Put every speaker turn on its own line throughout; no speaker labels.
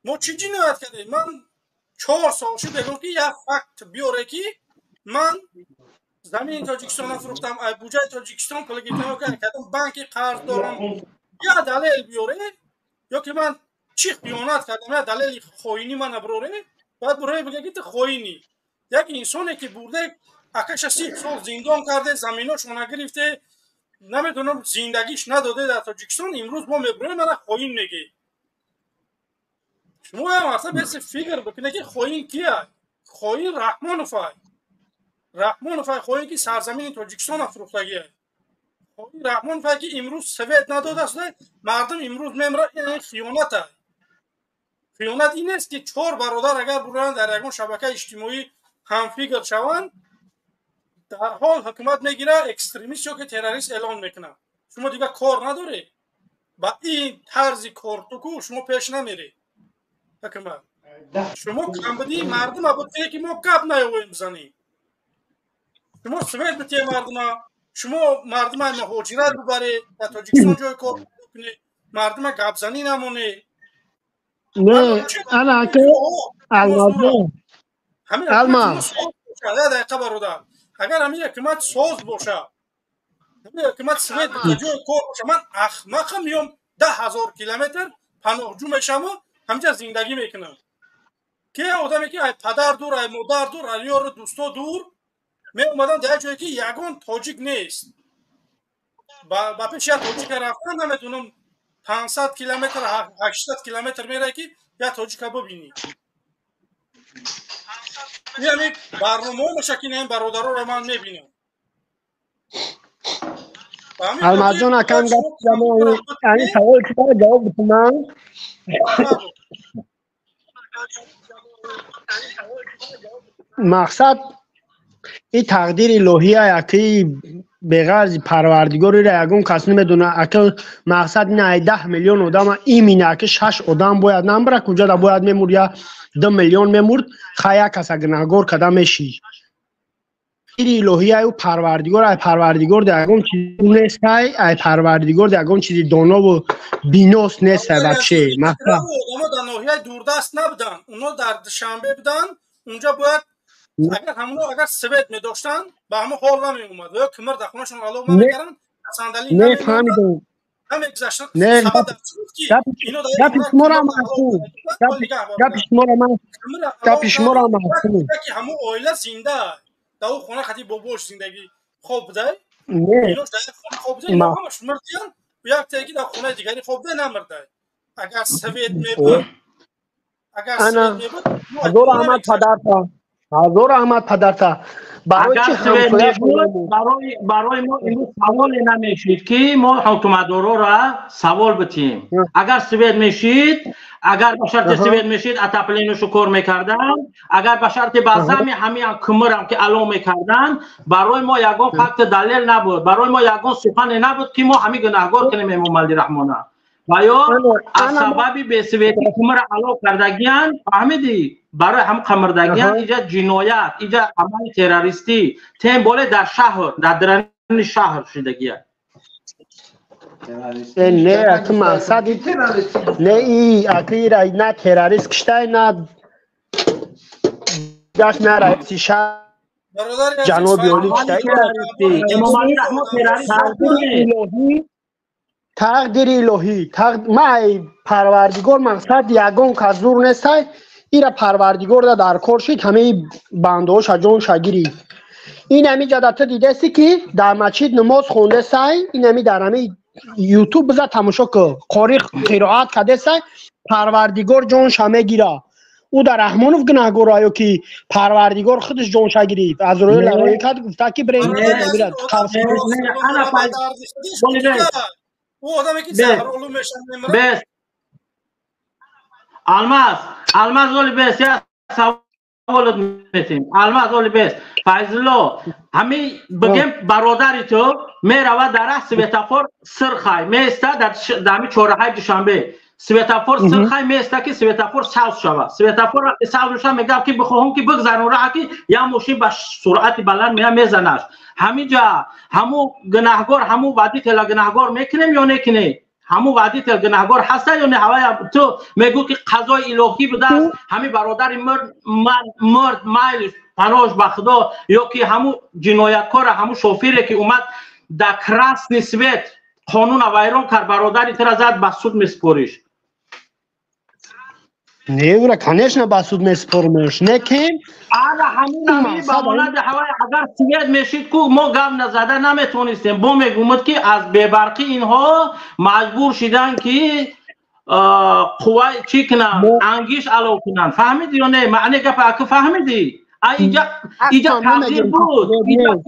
Мо чӣ ҷиноят кардем? Ман 4 сол шуд, мегӯям, ки як факт биёре, ки ман замини Тоҷикистонро фурӯхтам, ай буҷаи Тоҷикистон пул гирифтам, кардам, банки қарз дорам. Я далел биёре, ё ки ман чӣ хиёнат кардам, я далели хоинӣ мана бироре. Баъд бироре, бига, ки ту хоинӣ. Як инсоне ки бурде, акаша 30 сол зиндон карде, заминошона гирифте, намедонам, зиндагиш надоде дар Тоҷикистон, имрӯз мо мебурем, мана хоин мегӣ. Шумо ям аста беси фикр бикунед, ки хоин кия? Хоин Раҳмоновай, Раҳмоновай хоин, ки сарзамини Тоҷикистона фурӯхтагия. Хоин Раҳмоновай, ки имрӯз свет надодааст, мардум имрӯз мемра. Ин хиёната. Хиёнат ин нест, ки чор бародар агар буранд, дар ягон шабакаи иҷтимоӣ ҳамфикр шаванд, дарҳол ҳукумат мегира, экстремист ё ки террорист эълон мекунад. Шумо дигар кор надоред. Ба ин тарзи кортуку шумо пеш намеред. Ҳукумат, шумо камбудии мардума бутие, ки мо гап наёвем бизанем. Шумо свет битие мардума, шумо мардума муҳоҷират бубаред, дар Тоҷикистон ҷои кор кунед, мардума гапзанӣ намонед.
Не, ана ака Алмазҷон. Алмаз.
Як дақиқа, бародар. Агар ҳамин ҳукумат соз боша, ҳамин ҳукумат свет битие, ҷои кор боша, ман ахмақам, миём, 10 000 километр паноҳҷӯ мешавам, ҳаминҷа зиндагӣ мекунам? Ки одаме, ки ай падар дур, ай модар дур, ай ёру дӯсто дур меомадан, дар як ҷое, ки ягон тоҷик нест, ба пеши як тоҷика рафтан, намедонам, 500 километр, 800 километр меравӣ, ки як тоҷика бибинӣ. Ин барномаҳо меша, ки ин бародароро ман мебинам.
Алмазҷон, акам, ани савол чиро ҷавоб бикунам? Мақсад, ин тақдири илоҳия, ки беғарзи Парвардигорира ягон кас намедона. Ака, мақсад, ин ай 10 миллион одама имина, аки шаш одам бояд намбара, куҷода бояд мемурд, я 2 миллион мемурд, ха, як каса гунаҳгор када мешӣ. Илоҳияю Парвардигор, ай Парвардигор да ягон чиз нестай, ай Парвардигор да ягон чизи донову бинос нестай вообще, мақсад.
Одамо дар ноҳияи дурдаст набуданд, оно дар Душанбе буданд. Унҷа бояд, агар ҳамоно агар свет медоштанд, ба ҳамон ҳол намеомад ё кимир дар хонашон алов намекарданд, сандалӣ
Не, фаҳмидам.
Намегузаштанд.
Не, гапи шуморо маъқул, гапи шуморо ман, гапи шуморо маъқул.
Ки ҳамон оила зинда дар ӯ хона хати бобош зиндагӣ хоб будай, инош дар хона хоб будай, ино ҳамаш мурдиян, як теги дар хонаи дигари хоб будай, намурдай. Агар свет мебуд, агар свет мебуд.
Ҳазор раҳмат падарта, ҳазор раҳмат падарта. Барои чи?
Барои мо имрӯз саволе намешид, ки мо ҳукуматдорора савол битиҳем. Агар свет мешид, агар ба шарти свет мешид, отопление шу кор мекарданд, агар ба шарти ба зами ҳамин кумирам ки ало мекарданд, барои мо ягон факти далел набуд, барои мо ягон сухане набуд, ки мо ҳамин гунаҳгор кунем Эмомалӣ Раҳмона ва ё аз сабаби бесветӣ кумира ало кардагиян. Фаҳмидӣ? Барои ҳам қамирдагиян иҷа ҷиноят, иҷа амали террористӣ, тем более дар шаҳр, дар даруни шаҳр шудагия.
Не, аки мақсад не, и аки ира на террорист киштай, на даш, на раиси шаҳр ҷаноби олӣ киштай.
Эмомалӣ Раҳмон террорист.
Тақдири илоҳӣ, ма ай Парвардигор, мақсад, ягон кас зур нестай. Ира Парвардигор да дар кор шид, ҳамаи бандаҳоша ҷонша гирифт. Ин ҳами ҷада ту дидеси, ки дар масҷид намоз хондесай, ин ҳами дар ҳами Ютуб биза, тамошо ку, қори қироат кардесай, Парвардигор ҷонша мегира. Ӯ дар Раҳмонов гунаҳгор ё ки Парвардигор худаш ҷонша гирифт, аз рӯи ларои кард, гуфта, ки бирем.
Ӯ одаме, ки заҳролу мешавад, мемирад.
Бес, Алмаз, Алмаз, оли бес, я саволот метем. Алмаз, оли бес, Файзулло, ҳами бигем, бародари ту меравад, дар раҳ светофор сирхай меиста, дар ҳами чораҳаи Душанбе светофор сирхай меиста, ки светофор сабз шавад. Светофор вақти сабз мешавад, мегӯям, ки бихоҳам, ки бигзарон раҳ, ки як мошин ба суръати баланд мея, мезанаш. Ҳамиҷа ҳаму гунаҳгор, ҳаму водителя гунаҳгор мекунем ё некунем? Ҳамун водитель гунаҳгор ҳаста ё не? Ҳавая ту мегӯ ки қазои илоҳӣ будааст, ҳамин бародари мурд, майлиш паноҳш ба Худо, ё ки ҳамун ҷинояткора, ҳамун шофире ки омад дар красный свет қонуна вайрон кард, бародари тура зад, ба суд месупориш?
Не, ура, конечно, ба суд месупормеш, не ки
Ана ҳамин ба монанди ҳавай, агар свет мешид ку, мо гап назада наметонистем. Бо мегумад ки аз бебарқӣ инҳо маҷбур шиданд ки қувва чӣ кунанд, ангиш алов кунанд. Фаҳмиди ё не? Маъни гапа аку фаҳмидӣ? Иҷа иҷа тақдир буд.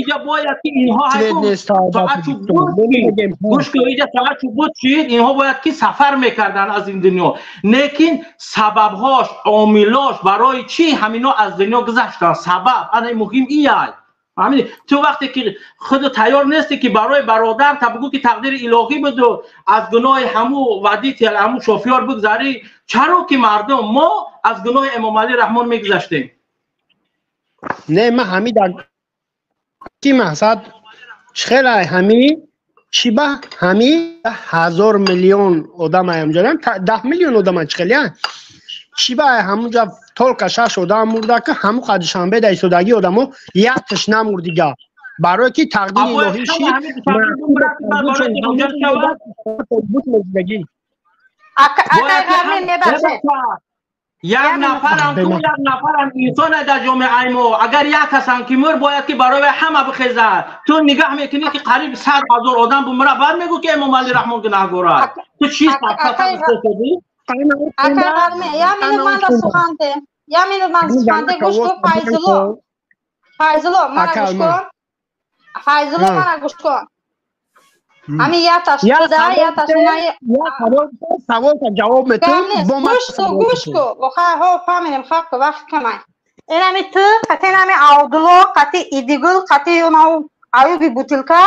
Иҷа бояд ки инҳо соатчу буд, гӯш кун, иҷа соатчу буд шид, инҳо бояд ки сафар мекарданд аз ин дунё. Лекин сабабҳош, омилош, барои чӣ ҳамино аз дунё гузаштанд, сабаб ана муҳим ияй. Фаҳмидӣ? Ту вақте ки худ тайёр нестӣ ки барои бародар та бигӯ ки тақдири илоҳӣ буду аз гуноҳи ҳаму водитель, ҳаму шофёр бигзарӣ, чаро ки мардум мо аз гуноҳи Эмомалӣ Раҳмон мегузаштем?
Не, ма ҳами дар ки мақсад хелай ҳами чӣ ба ҳами ҳазор миллион одам аямҷодан, 10 миллион одама чӣ хелия, чӣ ба ҳамунҷа только шаш одам мурда, ки ҳаму қадишанбе да истодагӣ одамо якташ намурдига? Барое ки тақдири илоҳӣ шид.
Мурдагӣ. Як нафарам ку, як нафарам инсоне дар ҷомеаи мо, агар як касам ки мур, бояд ки барои вай ҳама бихезад. Ту нигаҳ мекунӣ ки қариб 100 000 одам бумира, баъд мегӯ ки Эмомалӣ Раҳмон гунаҳгор аст. Ту чӣ?
Я минут ман да суханте, я минут ман суханте, гӯш кун. Файзулло, Файзулло, мана гӯш кун. Файзулло, мана гӯш кун. Ҳамин яташ буда, яташ.
Саволта ҷавоб метун.
Гӯш ку, гӯш ку. Ҳо, фаҳмидем, хаб ку, вақт камай. Инами ту қати инами Авдулло, қати Идигул, қати Аюби бутилка,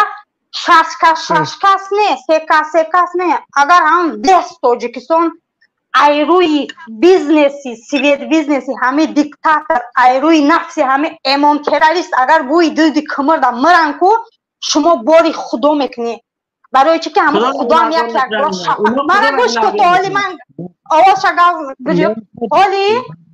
шаш кас, шаш кас не, се кас, се кас не, агар ҳам дес Тоҷикистон айрӯи бизнеси свет, бизнеси ҳами диктатор, айрӯи нафси ҳами эмон террорист, агар бӯи дуди кумрда миран ку, шумо бори Худо мекунӣ. Барои чӣ ки ҳамон Худоам як як мана гӯш ку, то оли ман овозша гав, оли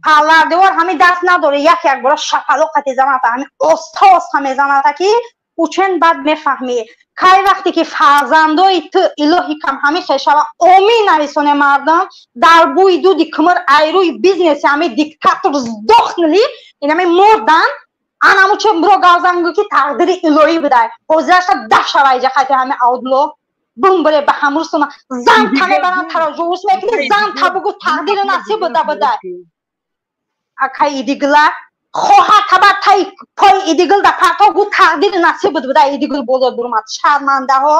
Парвардигор ҳами даст надоре, як як бора шапалоқати заната, ҳами оста оста мезаната, ки учен баъд мефаҳмӣ. Кай вақте ки фарзандои ту, илоҳи кам, ҳами хешава, омин нависоне, мардам дар бӯи дуди кумр айрӯи бизнеси ҳами диктатор сдохнули, инами мурдан, анаму че мро гавзангӯ ки тақдири илоҳӣ будай. Ҳозирашта даф шава иҷа хати ҳами Авдулло бумбре ба ҳамрусуна зан та мебаранд, тароҷувус мекунӣ, зан та бугӯ тақдири насиб буда будай. Акай Идигила, хоҳар табар таи пои Идигил да парто, гу тақдири насиб буд буда. Идигил боло бурумад, шармандаҳо,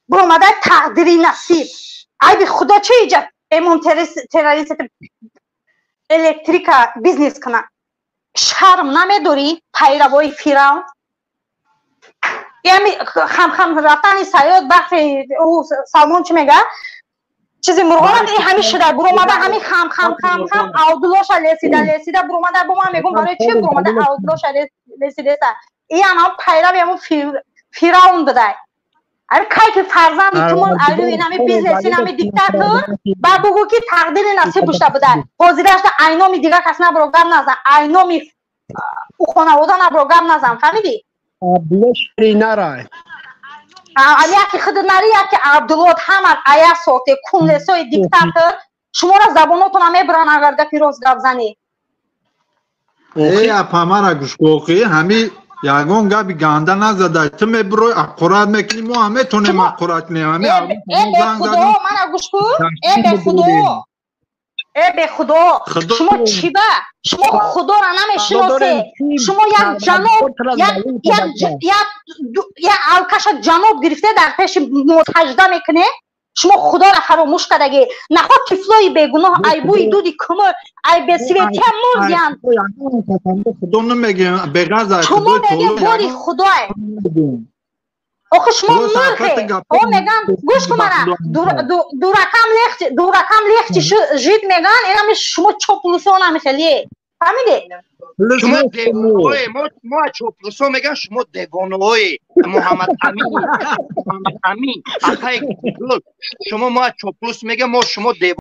буромадай тақдири насиб. Айби Худо чи иҷа эмон террорист электрика бизнес кунад? Шарм намедорӣ, пайравои Фиравн? Ями хамхам рафтани саёд бахти ӯ Салмон чӣ мега, чизи мурғонам и ҳами шуда буромада, ҳами хам хам хам хам Авдуллоша лесида лесида буромада. Бо ман мегум, барои чӣ буромада Авдуллоша лесидеса? Иам ҳам пайрави ҳамун Фиравн будай. Ари кай ки фарзанди тумон айрӯ инами бизнес, инами диктатор, ба бугӯ ки тақдири насиб бушта будай. Ҳозирашда айноми дигар кас набро гап назан, айноми ӯ хонавода набро гап назан, фаҳмидӣ?
Нарай.
Яки худ нари, яки Абдуллот, ҳама ая соте кунлесои диктатор. Шуморо забонотона мебуранд, агар гапи рост гап занӣ.
Э, апа, мара гӯшкоқӣ, ҳами ягон габи ганда назадай, ту мебурой, аққурат мекунӣ, мо ҳам метонем аққурат кунем.
Ҳами э бехудо, мана гӯш ку, э бехудо, э бехудо, шумо чиба, шумо Худоро намешиносед. Шумо як ҷаноб, як алкаша ҷаноб гирифта дар пеши сажда мекунед. Шумо Худоро фаромӯш кардагӣ. Наход тифлои бегуноҳ ай бӯи дуди кумр, ай бесветия мурдиянд.
Худо намегем, беғарз.
Шумо мегем бори Худое. Охи шумо мурхе о меган, гӯш кун, мана дуракам легче, дуракам легче жить меган. Инами шумо чоплусонами хеле. Фаҳмидӣ?
Шумо девонаҳое, мо чоплусо меган, шумо девонаҳое. Муҳаммад Амин, Муҳаммад Амин, акай, шумо мо чоплус меган, мо шумо.